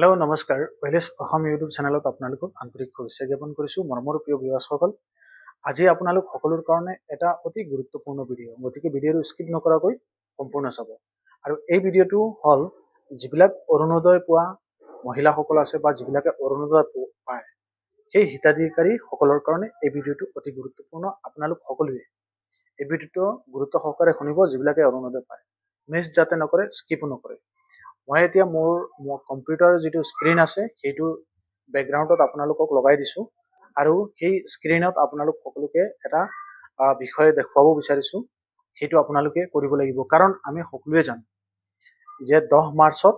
Hello', নমস্কাৰ। Wallace Assam YouTube চেনেলত আপোনালোকক আন্তৰিক শুভেচ্ছা জ্ঞাপন কৰিছোঁ। মৰমৰ প্ৰিয় ভিউৱাৰ্ছসকল, আজি আপোনালোক সকলোৰ কাৰণে এটা অতি গুৰুত্বপূৰ্ণ ভিডিঅ'। গতিকে ভিডিঅ'টো স্কিপ নকৰাকৈ সম্পূৰ্ণ চাব। আৰু এই ভিডিঅ'টো হ'ল যিবিলাক অৰুণোদয় পোৱা মহিলাসকল আছে বা যিবিলাকে অৰুণোদয় পায়, সেই হিতাধিকাৰীসকলৰ কাৰণে এই ভিডিঅ'টো অতি গুৰুত্বপূৰ্ণ। আপোনালোক সকলোৱে এই ভিডিঅ'টো গুৰুত্ব সহকাৰে শুনিব। যিবিলাকে অৰুণোদয় পায়, মিছ যাতে নকৰে, স্কিপো নকৰে। মই এতিয়া মোৰ কম্পিউটাৰৰ যিটো স্ক্ৰীণ আছে, সেইটো বেকগ্ৰাউণ্ডত আপোনালোকক লগাই দিছোঁ আৰু সেই স্ক্ৰীণত আপোনালোক সকলোকে এটা বিষয়ে দেখুৱাব বিচাৰিছোঁ। সেইটো আপোনালোকে কৰিব লাগিব, কাৰণ আমি সকলোৱে জানো যে 10 মাৰ্চত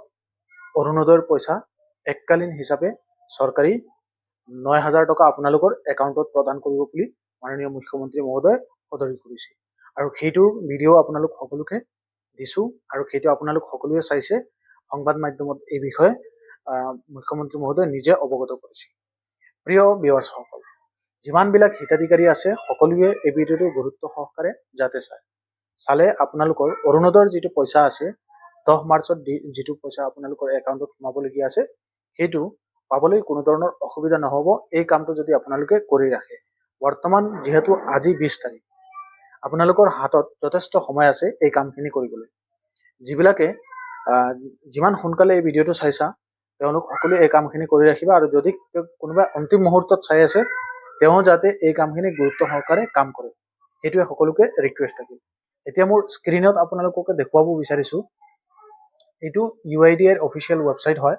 অৰুণোদয়ৰ পইচা এককালীন হিচাপে চৰকাৰী 9000 টকা আপোনালোকৰ একাউণ্টত প্ৰদান কৰিব বুলি মাননীয় মুখ্যমন্ত্ৰী মহোদয়ে সদৰি কৰিছে। আৰু সেইটোৰ ভিডিঅ' আপোনালোক সকলোকে দিছোঁ আৰু সেইটো আপোনালোক সকলোৱে চাইছে। সংবাদ মাধ্যমত এই বিষয়ে মুখ্যমন্ত্ৰী মহোদয়ে নিজে অৱগত কৰিছে। প্ৰিয় ভিউৱাৰ্ছসকল, যিমানবিলাক হিতাধিকাৰী আছে, সকলোৱে এই ভিডিঅ'টো গুৰুত্ব সহকাৰে যাতে চায়। চালে আপোনালোকৰ অৰুণোদয়ৰ যিটো পইচা আছে, 10 মাৰ্চত যিটো পইচা আপোনালোকৰ একাউণ্টত সোমাবলগীয়া আছে, সেইটো পাবলৈ কোনো ধৰণৰ অসুবিধা নহ'ব, এই কামটো যদি আপোনালোকে কৰি ৰাখে। বৰ্তমান যিহেতু আজি 20 তাৰিখ, আপোনালোকৰ হাতত যথেষ্ট সময় আছে এই কামখিনি কৰিবলৈ। যিবিলাকে যিমান সোনকালে এই ভিডিঅ'টো চাইছা, তেওঁলোক সকলোৱে এই কামখিনি কৰি ৰাখিবা। আৰু যদি কোনোবাই অন্তিম মুহূৰ্তত চাই আছে, তেওঁ যাতে এই কামখিনি গুৰুত্ব সহকাৰে কাম কৰে, সেইটোৱে সকলোকে ৰিকুৱেষ্ট থাকিল। এতিয়া মোৰ স্ক্ৰীণত আপোনালোককে দেখুৱাব বিচাৰিছোঁ, এইটো ইউআইডিএৰ অফিচিয়েল ৱেবছাইট হয়।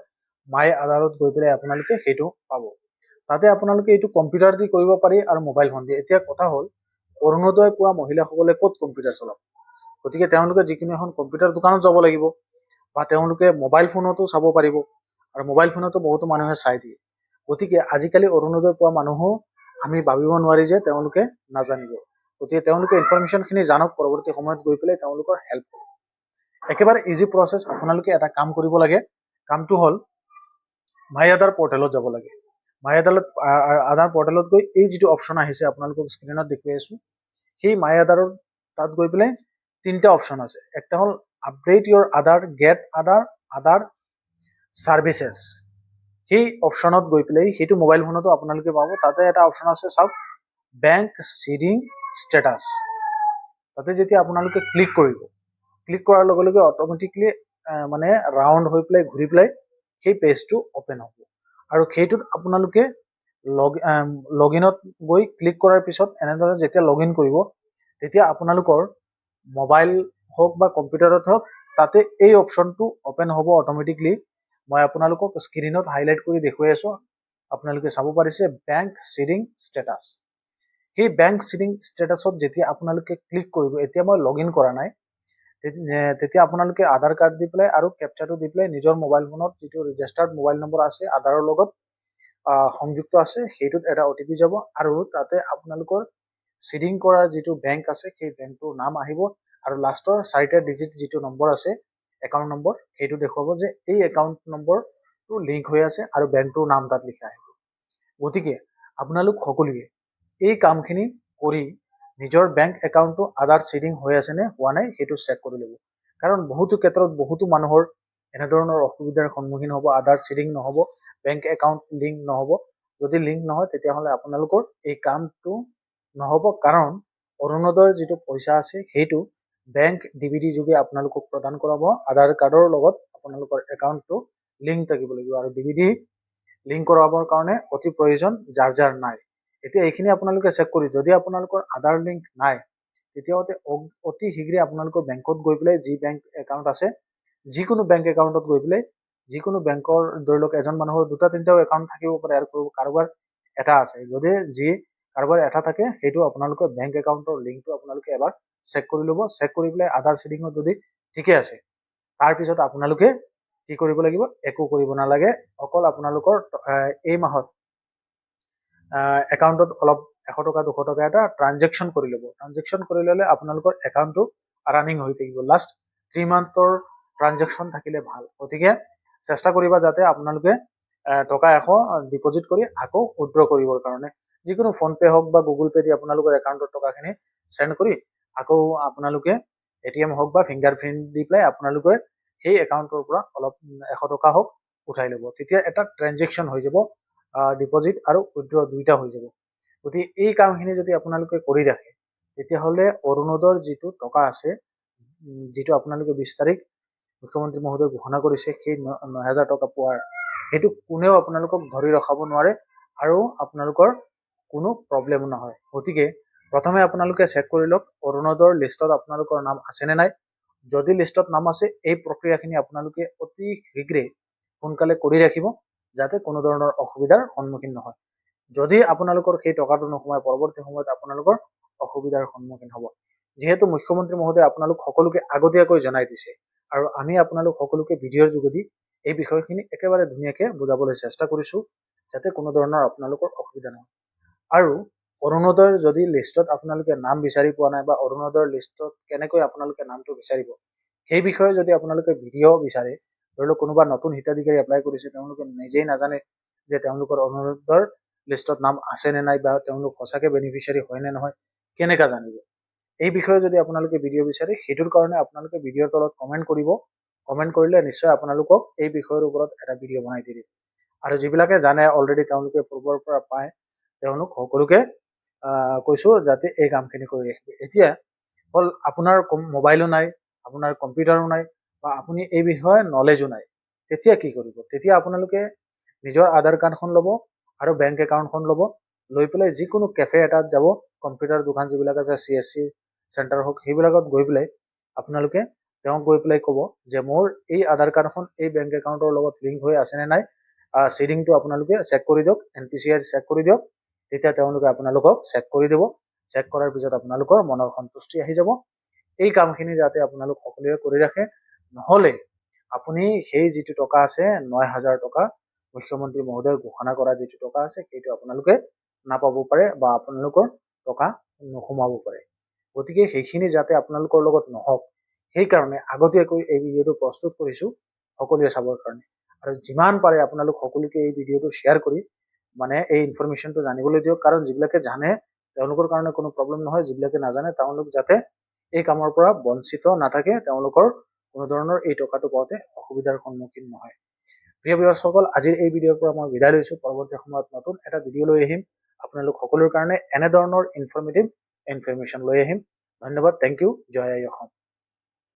মাই আধাৰত গৈ পেলাই আপোনালোকে সেইটো পাব। তাতে আপোনালোকে এইটো কম্পিউটাৰ দি কৰিব পাৰি আৰু মোবাইল ফোন দি। এতিয়া কথা হ'ল, অৰুণোদয় পোৱা মহিলাসকলে ক'ত কম্পিউটাৰ চলাব? গতিকে তেওঁলোকে যিকোনো এখন কম্পিউটাৰ দোকানত যাব লাগিব বা তেওঁলোকে মোবাইল ফোনতো চাব পাৰিব আৰু মোবাইল ফোনতো বহুতো মানুহে চাই দিয়ে। গতিকে আজিকালি অৰুণোদয় পোৱা মানুহো আমি ভাবিব নোৱাৰি যে তেওঁলোকে নাজানিব। গতিকে তেওঁলোকে ইনফৰমেশ্যনখিনি জানক, পৰৱৰ্তী সময়ত গৈ পেলাই তেওঁলোকৰ হেল্প হ'ব। একেবাৰে ইজি প্ৰচেছ। আপোনালোকে এটা কাম কৰিব লাগে। কামটো হ'ল মাই আধাৰ পৰ্টেলত যাব লাগে। মাই আধাৰ পৰ্টেলত গৈ এই যিটো অপশ্যন আহিছে, আপোনালোকক স্ক্ৰীণত দেখুৱাই আছোঁ, সেই মাই আধাৰৰ তাত গৈ পেলাই তিনিটা অপশ্যন আছে। একটা হ'ল Update your Aadhaar, Get Aadhaar, Aadhaar Services। সেই অপশ্যনত গৈ পেলাই, সেইটো মোবাইল ফোনতো আপোনালোকে পাব। তাতে এটা অপশ্যন আছে, চাওক, বেংক চিডিং ষ্টেটাছ। তাতে যেতিয়া আপোনালোকে ক্লিক কৰিব, ক্লিক কৰাৰ লগে লগে অট'মেটিকলি মানে ৰাউণ্ড হৈ পেলাই, ঘূৰি পেলাই সেই পেজটো অ'পেন হ'ব। আৰু সেইটোত আপোনালোকে লগ ইনত গৈ ক্লিক কৰাৰ পিছত এনেদৰে যেতিয়া লগ ইন কৰিব, তেতিয়া আপোনালোকৰ মোবাইল হওক বা কম্পিউটাৰত হওক, তাতে এই অপশ্যনটো অ'পেন হ'ব অট'মেটিকলি। মই আপোনালোকক স্ক্ৰীণত হাইলাইট কৰি দেখুৱাই আছোঁ, আপোনালোকে চাব পাৰিছে, বেংক চিডিং ষ্টেটাছ। সেই বেংক চিডিং ষ্টেটাছত যেতিয়া আপোনালোকে ক্লিক কৰিব, এতিয়া মই লগ ইন কৰা নাই, তেতিয়া আপোনালোকে আধাৰ কাৰ্ড দি পেলাই আৰু কেপচাটো দি পেলাই নিজৰ মোবাইল ফোনত যিটো ৰেজিষ্টাৰ্ড মোবাইল নম্বৰ আছে, আধাৰৰ লগত সংযুক্ত আছে, সেইটোত এটা অ'টিপি যাব আৰু তাতে আপোনালোকৰ চিডিং কৰা যিটো বেংক আছে, সেই বেংকটোৰ নাম আহিব আৰু লাষ্টৰ চাৰিটা ডিজিট যিটো নম্বৰ আছে, একাউণ্ট নম্বৰ, সেইটো দেখুৱাব যে এই একাউণ্ট নম্বৰটো লিংক হৈ আছে আৰু বেংকটোৰ নাম তাত লিখা আহিব। গতিকে আপোনালোক সকলোৱে এই কামখিনি কৰি নিজৰ বেংক একাউণ্টটো আধাৰ চিডিং হৈ আছে নে হোৱা নাই, সেইটো চেক কৰি ল'ব। কাৰণ বহুতো ক্ষেত্ৰত বহুতো মানুহৰ এনেধৰণৰ অসুবিধাৰ সন্মুখীন হ'ব, আধাৰ চিডিং নহ'ব, বেংক একাউণ্ট লিংক নহ'ব। যদি লিংক নহয়, তেতিয়াহ'লে আপোনালোকৰ এই কামটো নহ'ব, কাৰণ অৰুণোদয়ৰ যিটো পইচা আছে, সেইটো বেংক ডিবিটি যোগে আপোনালোকক প্ৰদান কৰাব। আধাৰ কাৰ্ডৰ লগত আপোনালোকৰ একাউণ্টটো লিংক থাকিব লাগিব আৰু ডিবিটি লিংক কৰাবৰ কাৰণে অতি প্ৰয়োজন, যাৰ যাৰ নাই। এতিয়া এইখিনি আপোনালোকে চেক কৰি, যদি আপোনালোকৰ আধাৰ লিংক নাই, তেতিয়াহ'লে অতি শীঘ্ৰে আপোনালোকৰ বেংকত গৈ পেলাই, যি বেংক একাউণ্ট আছে, যিকোনো বেংক একাউণ্টত গৈ পেলাই, যিকোনো বেংকৰ, ধৰি লওক এজন মানুহৰ দুটা তিনিটাও একাউণ্ট থাকিব পাৰে আৰু কাৰোবাৰ এটা আছে। যদি যি কাৰোবাৰ এটা থাকে, সেইটো আপোনালোকৰ বেংক একাউণ্টৰ লিংকটো আপোনালোকে এবাৰ চেক কৰি ল'ব। চেক কৰি পেলাই আধাৰ চিডিঙত যদি ঠিকে আছে, তাৰপিছত আপোনালোকে কি কৰিব লাগিব? একো কৰিব নালাগে। অকল আপোনালোকৰ এই মাহত একাউণ্টত অলপ 100 টকা, 200 টকা এটা ট্ৰানজেকশ্যন কৰি ল'ব। ট্ৰানজেকশ্যন কৰি ল'লে আপোনালোকৰ একাউণ্টটো ৰানিং হৈ থাকিব। লাষ্ট 3 মান্থৰ ট্ৰানজেকশ্যন থাকিলে ভাল। গতিকে চেষ্টা কৰিবা যাতে আপোনালোকে টকা 100 ডিপ'জিট কৰি আকৌ উইড্ৰ কৰিবৰ কাৰণে যিকোনো ফোনপে' হওক বা গুগল পে' দি আপোনালোকৰ একাউণ্টৰ টকাখিনি চেণ্ড কৰি আকৌ আপোনালোকে এটিএম হওক বা ফিংগাৰ প্ৰিণ্ট দি পেলাই আপোনালোকে সেই একাউণ্টৰ পৰা অলপ 100 টকা হওক উঠাই ল'ব। তেতিয়া এটা ট্ৰেনজেকশ্যন হৈ যাব, ডিপজিট আৰু উইড্ৰ দুইটা হৈ যাব। গতিকে এই কামখিনি যদি আপোনালোকে কৰি ৰাখে, তেতিয়াহ'লে অৰুণোদয়ৰ যিটো টকা আছে, যিটো আপোনালোকে 20 তাৰিখ মুখ্যমন্ত্ৰী মহোদয়ে ঘোষণা কৰিছে, সেই 9000 টকা পোৱাৰ, সেইটো কোনেও আপোনালোকক ধৰি ৰখাব নোৱাৰে আৰু আপোনালোকৰ কোনো প্ৰব্লেমো নহয়। গতিকে প্ৰথমে আপোনালোকে চেক কৰি লওক অৰুণোদয়ৰ লিষ্টত আপোনালোকৰ নাম আছেনে নাই। যদি লিষ্টত নাম আছে, এই প্ৰক্ৰিয়াখিনি আপোনালোকে অতি শীঘ্ৰে সোনকালে কৰি ৰাখিব, যাতে কোনো ধৰণৰ অসুবিধাৰ সন্মুখীন নহয়। যদি আপোনালোকৰ সেই টকাটো নোসোমায়, পৰৱৰ্তী সময়ত আপোনালোকৰ অসুবিধাৰ সন্মুখীন হ'ব। যিহেতু মুখ্যমন্ত্ৰী মহোদয়ে আপোনালোক সকলোকে আগতীয়াকৈ জনাই দিছে আৰু আমি আপোনালোক সকলোকে ভিডিঅ'ৰ যোগেদি এই বিষয়খিনি একেবাৰে ধুনীয়াকৈ বুজাবলৈ চেষ্টা কৰিছোঁ, যাতে কোনো ধৰণৰ আপোনালোকৰ অসুবিধা নহয়। আৰু অৰুণোদয়ৰ যদি লিষ্টত আপোনালোকে নাম বিচাৰি পোৱা নাই বা অৰুণোদয়ৰ লিষ্টত কেনেকৈ আপোনালোকে নামটো বিচাৰিব, সেই বিষয়ে যদি আপোনালোকে ভিডিঅ' বিচাৰে, ধৰি লওক কোনোবা নতুন হিতাধিকাৰী এপ্লাই কৰিছে, তেওঁলোকে নিজেই নাজানে যে তেওঁলোকৰ অৰুণোদয়ৰ লিষ্টত নাম আছে নে নাই বা তেওঁলোক সঁচাকৈ বেনিফিচিয়াৰী হয় নে নহয়, কেনেকা জানিব, এই বিষয়ে যদি আপোনালোকে ভিডিঅ' বিচাৰে, সেইটোৰ কাৰণে আপোনালোকে ভিডিঅ'ৰ তলত কমেণ্ট কৰিব। কমেণ্ট কৰিলে নিশ্চয় আপোনালোকক এই বিষয়ৰ ওপৰত এটা ভিডিঅ' বনাই দি দিম। আৰু যিবিলাকে জানে অলৰেডি, তেওঁলোকে পূৰ্বৰ পৰা পায়, তেওঁলোক সকলোকে কৈছোঁ যাতে এই কামখিনি কৰি ৰাখিব। এতিয়া হ'ল আপোনাৰ মোবাইলো নাই, আপোনাৰ কম্পিউটাৰো নাই বা আপুনি এই বিষয়ে নলেজো নাই, তেতিয়া কি কৰিব? তেতিয়া আপোনালোকে নিজৰ আধাৰ কাৰ্ডখন ল'ব আৰু বেংক একাউণ্টখন ল'ব। লৈ পেলাই যিকোনো কেফে এটাত যাব, কম্পিউটাৰ দোকান যিবিলাক আছে, চিএছচি চেণ্টাৰ হওক, সেইবিলাকত গৈ পেলাই আপোনালোকে তেওঁক গৈ পেলাই ক'ব যে মোৰ এই আধাৰ কাৰ্ডখন এই বেংক একাউণ্টৰ লগত লিংক হৈ আছেনে নাই, চিডিংটো আপোনালোকে চেক কৰি দিয়ক, এনপিচিআই চেক কৰি দিয়ক। তেতিয়া তেওঁলোকে আপোনালোকক চেক কৰি দিব। চেক কৰাৰ পিছত আপোনালোকৰ মনৰ সন্তুষ্টি আহি যাব। এই কামখিনি যাতে আপোনালোক সকলোৱে কৰি ৰাখে। নহ'লে আপুনি সেই যিটো টকা আছে, 9000 টকা, মুখ্যমন্ত্ৰী মহোদয়ে ঘোষণা কৰা যিটো টকা আছে, সেইটো আপোনালোকে নাপাব পাৰে বা আপোনালোকৰ টকা নোসোমাব পাৰে। গতিকে সেইখিনি যাতে আপোনালোকৰ লগত নহওক, সেইকাৰণে আগতীয়াকৈ এই ভিডিঅ'টো প্ৰস্তুত কৰিছোঁ সকলোৱে চাবৰ কাৰণে। আৰু যিমান পাৰে আপোনালোক সকলোকে এই ভিডিঅ'টো শ্বেয়াৰ কৰি মানে এই ইনফৰমেশ্যনটো জানিবলৈ দিয়ক। কাৰণ যিবিলাকে জানে তেওঁলোকৰ কাৰণে কোনো প্ৰব্লেম নহয়, যিবিলাকে নাজানে তেওঁলোক যাতে এই কামৰ পৰা বঞ্চিত নাথাকে, তেওঁলোকৰ কোনো ধৰণৰ এই টকাটো পাওঁতে অসুবিধাৰ সন্মুখীন নহয়। প্ৰিয় ভিউৱাৰ্ছসকল, আজিৰ এই ভিডিঅ'ৰ পৰা মই বিদায় লৈছোঁ। পৰৱৰ্তী সময়ত নতুন এটা ভিডিঅ' লৈ আহিম। আপোনালোক সকলোৰ কাৰণে এনেধৰণৰ ইনফৰ্মেটিভ ইনফৰমেশ্যন লৈ আহিম। ধন্যবাদ, thank U, জয় আই অসম।